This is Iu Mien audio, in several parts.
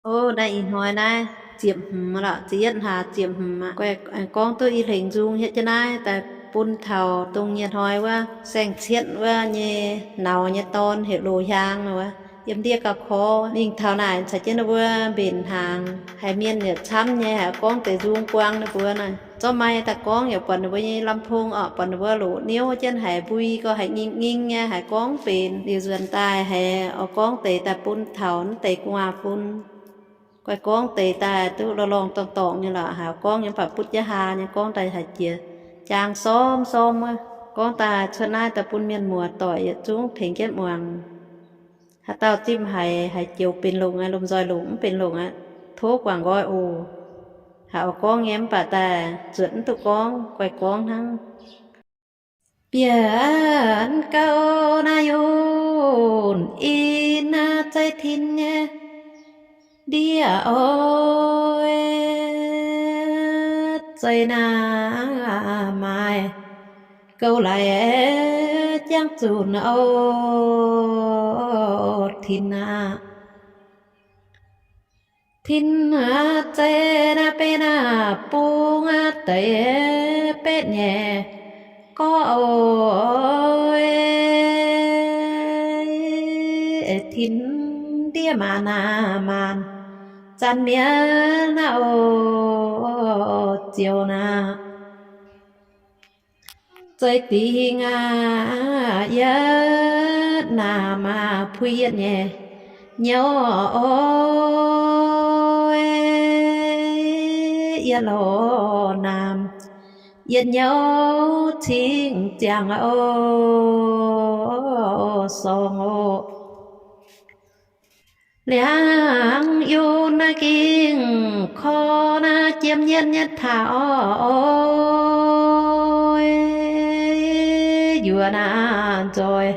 O, naaiv ih hnoi naaiv ziepc hmz lorqc, ziepc yietv hlaax ziepc hmz aqv. Guai, aengx gorngv duqv i hlengx nzung hietv jienv naaiv daaih bun taux dongh nyei hnoi wuov saeng-cietv wuov nyei nauz nyei dorn heuc Loz Hiaang wuov, yiem ndiev gauh korv. Mingh taux naaic caux jienv ninh mbuo mbenc hnaangx, haiz mienh yaac camv nyei, haiz gorngv deix nzung buang ninh mbuo naaic. Zorqv maiv daaih gorngv yaac buatc ninh mbuo nyei lamh pong orqc, buatc ninh mbuo loqc niouv jienv haiz mbui gauh haiz ngingh ngingh nyei, haiz gorngv benx. Liuz nzuonx daaih haiz oix gorngv deix daaih bun taux naaiv deix gu'nguaaz-fun. Guai, gorngv deix daaih duqv lorngx lorngx dorngx dorngx nyei lorqc, haiz gorngv nyei mv baac butv jienv haa nyei, gorngv daaih haiz jiex jaang sorm sorm wuov. Gorngv daaih cuotv naaiv daaih bun mienh muoz doic yietc zungv tengx jienv muangx. Haaix dauh zimv haiz, haiz joux benx longc aqv, lomh nzoih longc mv benx longc aqv, tov guangc nqoi oc. Haiz oix gorngv nyei mv baac daaih zuotc mv duqv gorngv, guai gorngv hnangv. Bieqc gauh naaiv yunh in naaiv zeiv tin nyei ndiev oc, zeiv naaiv maaih gouv laaix jangv zunc oc, tin aqv. Tin aqv, zeiv naaiv benx naaiv bung aqv, deix betv nyei gorx oc. Tin ndiev maanc naaiv maanc zanc mienh naaiv oc, ziouc naaiv zeiv dingh aqv, yietv naamh aqv, puix yietv nyei nyouz oc, yietv lorz naamh, yietv nyouz cingv ziangh oc, sorng oc. Liangx yunh naaiv gingh korv naaiv jiem yienv nyei taux oc, yuoqc naaiv nzoih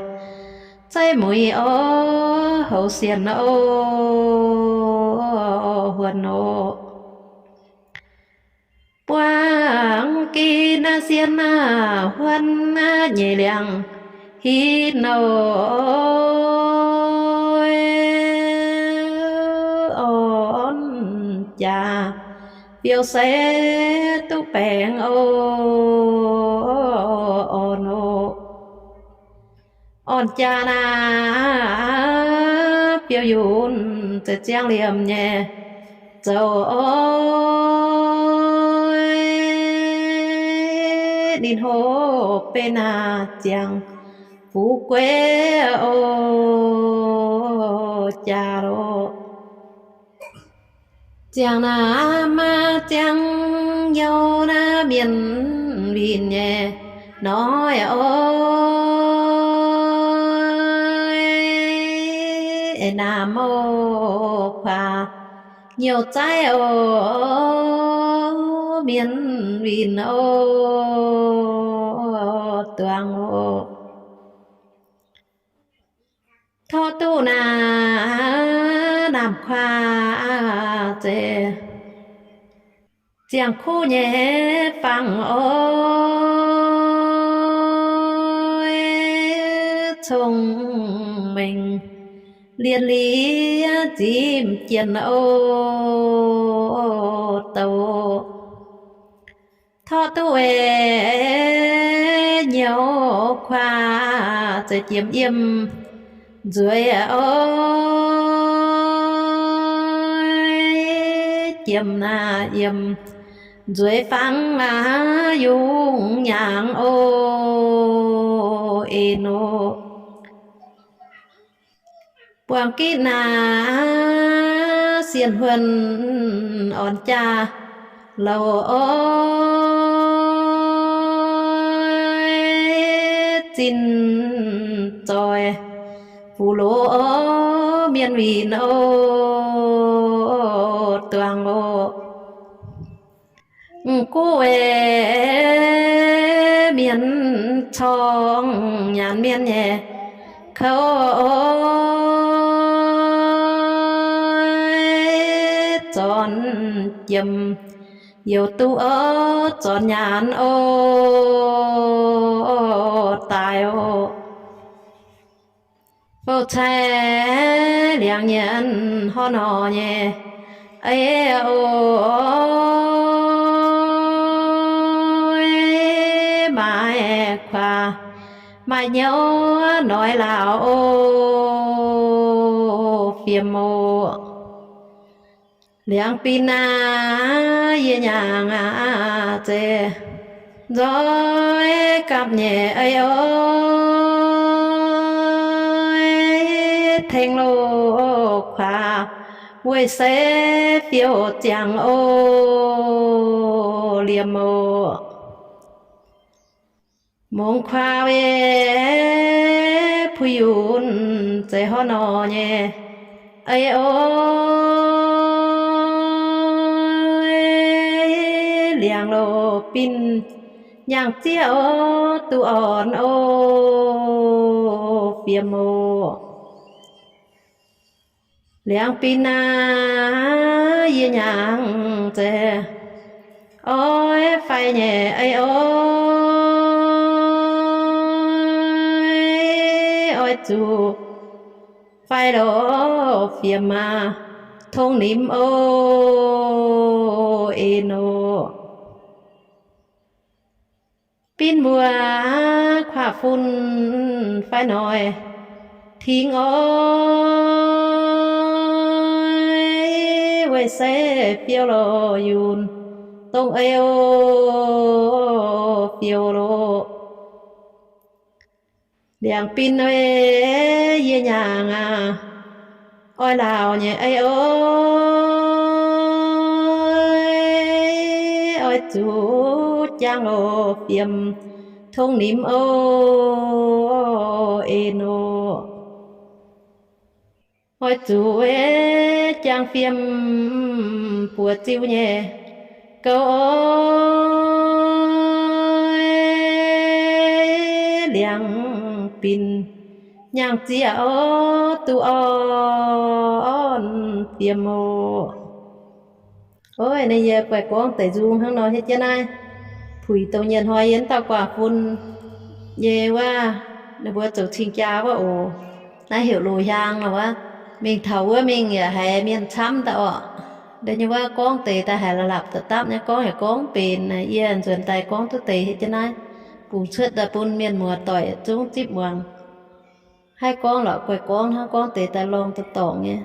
zeiv muic oc, houv sienx oc, huon oc. Buangh gin naaiv sienx naaiv huon naaiv nyeic liangx hin oc, orn jaax biouv se duqv baengc oc, orn oc. Orn jaax naaiv biouv yunh za'ziangh liemh nyei zoux oc, ninh hopv benx naaiv ziangh fu'jueiv oc, jaax loc. Ziangh naaiv maaih ziangh youz naaiv mienh winh nyei noic oc, naamh oc, kuaax nyouz zaiv oc, mienh winh oc, duangx oc. Torqv duqv naaiv naamh kuaax zeiz ziangh kuv nyei fangx oc, cong-mengh lienh lienh zipv jienh oc, douc. Torqv duqv weic nyouz kuaax zeiz jiem yiem nzueic oc, jiem naaiv yiem nzueic fangx aqv, yungz nyaangx oc, en oc. Buangh gitv naaiv sienh huon orn jaa louc oc, zinh zoih fuqv loz oc, mienh winh oc, duangx oc. Guv weic mienh corng nyaanh mienh nyei kouv oc, zornc jiem youc duqv oc, zornc nyaanh oc, daaih oc. Bouh cai liangx nyienz horv nor nyei Ei o, maaih kuaaiv maaih nyouv noic lauh o, fiem o. Liangx bin aac, yie nyaangc aac, zeiz nzoih gapv nyei ei o, tengx loz-kuaaiv weih seix fiou ziangx o, liemh o. Mongx kuaaiv puix yunc zeiz hnangv nor nyei ei o, liangx loz bin nyaangc zieqv o, duqv orn o, fiem o. Liangx bin aac, yie nyaangc zeiz oix fai nyei ei o, oix zuqc fai loz fiem aac, tong nimc o, en o. Bin mbuo kuaaiv fun fai noic, tingx o, weih seix fiou loz yunh dongh ei o, fiem loz. Liangx bin oc, yie nyaangc aac, oix lauh nyei ei o, oix zuqc jangx loz fiem, tong nimc o, en o. Oix zuqc jangx fiem buoz ziu nyei gouv o, liangx bin nyaangc zieqv o, duqv orn fiem o. Oc, naaiv yie guaix gorngv deix nzung hnangv nor hietv jienv naaiv, puix dongh nyienh hnoi yie wuov dauh guaax fun nyei wuov, ninh mbuo zoux cing-jaa wuov oc. Naaiv heuc loz-hiaang wuov. Mingh taux wuov mingh yaac haiz mienh camv daaih orqc. Ndeic nyei wuov gorngv deix daaih haiz la'lapc da'dapv nyei, gorngv yaac gorngv mv benx. Yie nzuonx daaih gorngv duqv deix hietv jienv naaiv, bungx cuotv daaih bun mienh muoz doic zungv zipv muangx. Haih gorngv lorqc, guaix gorngv hnangv, gorngv deix daaih lorngh daaih dorngc nyei.